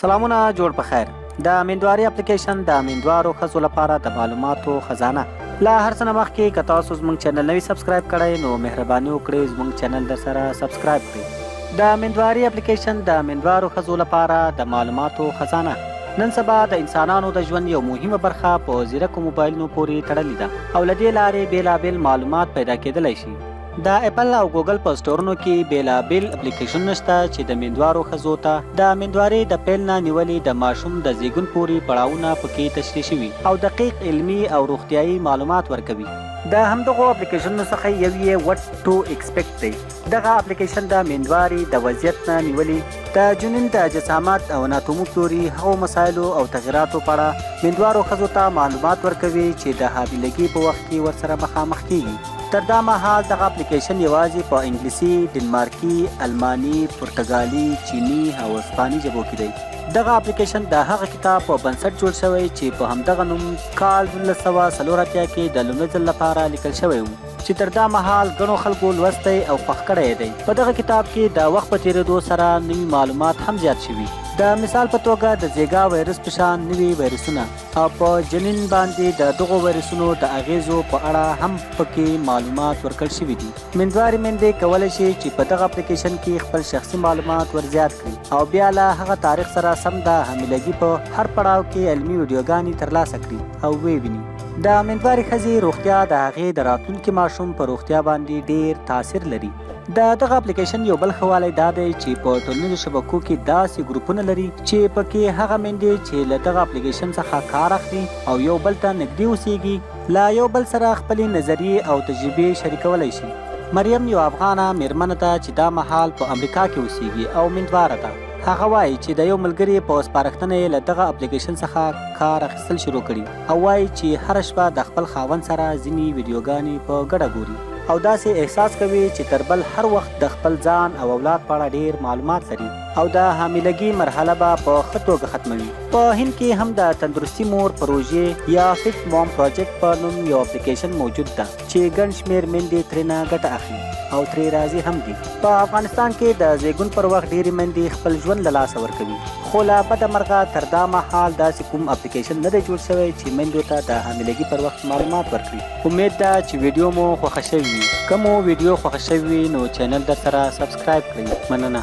سلامونه، جوړ په خیر. د امیندواري اپلیکیشن، د امیندوارو ښځو لپاره د معلوماتو خزانه. له هر څه نه مخکې، که تاسو زموږ چینل نه وي سبسکرایب کړی، نو مهرباني وکړئ، زموږ چینل در سره سبسکرایب کړئ. د امیندواري اپلیکیشن، د امیندوارو ښځو لپاره د معلوماتو خزانه. نن سبا د انسانانو د ژوند یو مهمه برخه په ځیرکو موبایلونو پورې تړلې ده او له دې لارې بېلابېل معلومات پیدا کېدلی شي. د اپل او ګوګل په سټورونو کې بېلابېل اپلیکیشنونه شته چې د میندوارو ښځو ته د میندوارۍ د پیل نه نیولې د ماشوم د زیږون پورې پړاوونه پکې تشریح شوي او دقیق علمي او روغتیايي معلومات ورکوي. د همدغو اپلیکیشنونو څخه یو یې What to Expect دی. دغه اپلیکیشن د میندوارې د وضعیت نه نیولې د جنین د جسامت او اناتومي پورې هغو مسایلو او تغیراتو په اړه میندوارو ښځو ته معلومات ورکوي چې د حاملګي په وخت کې ورسره مخامخ کیږي. تر دا مهال دغه اپلیکیشن یوازې په انګلیسي، ډنمارکي، الماني، پرتګالي، چیني او اسپاني ژبو کې دی. دغه اپلیکیشن د هغه کتاب په بنسټ جوړ شوی چې په همدغه نوم کال 1984 کې د لومړي ځل لپاره لیکل شوی و، چې تر دا مهال ګڼو خلکو لوستی او خوښ کړی دی. په دغه کتاب کې د وخت په تېرېدو سره نوي معلومات هم زیات شوي، د مثال په توګه د زیګا وایرس په شان نوي وایرسونه او په جنین باندې د دغو وایرسونو د اغیزو په اړه هم پکې معلومات ورکړل شوي دي. میندوارې میندې کولی شي چې په دغه اپلیکیشن کې خپل شخصي معلومات ورزیات کړي او بیا له هغه تاریخ سره سم د حاملګي په هر پړاو کې علمي ویډیوګانې ترلاسه کړي او ویې ویني. د امیندوارې ښځې روغتیا د هغې د راتلونکي ماشوم په روغتیا باندې ډیر تاثیر لري. د دغه اپلیکیشن یو بل ښه والی دا دی چې په ټولنیزو شبکو کې داسې ګروپونه لري چې پکې هغه میندې چې له دغه اپلیکیشن څخه کار اخلي او یو بل ته نږدې اوسیږي، له یو بل سره خپلې نظریې او تجربې شریکولی شي. مریم یوه افغانه میرمنه ده چې دا مهال په امریکا کې اوسیږي او میندواره ده. هغه وایي چې د یو ملګري په سپارښتنه یې له دغه اپلیکیشن څخه کار اخیستل شروع کړي او وایي چې هره شپه د خپل خاوند سره ځینې ویډیوګانې په ګډه ګوري او داسې احساس کوي چې تر بل هر وخت د خپل ځان او اولاد په اړه ډیر معلومات لري او د حاملګي مرحله به په ښه توګه ختموي. په هند کې هم د تندرستي مور پروژې یا Fit Mom Project په نوم یو اپلیکیشن موجود ده چې ګڼ شمېر میندې ترېنه ګټه اخلي او ترې راضي هم دي. په افغانستان کې د زیږون پر وخت ډېرې میندې خپل ژوند له لاسه ورکوي، خو له بده مرغه تر دا مهال داسې کوم اپلیکیشن نه دی جوړ شوی چې میندو ته د حاملګي پر وخت معلومات ورکړي. امید ده چې ویډیو مو خوښه شوې وي. که مو ویډیو خوښه شوې وي، نو چینل درسره سبسکرایب کړئ. مننه.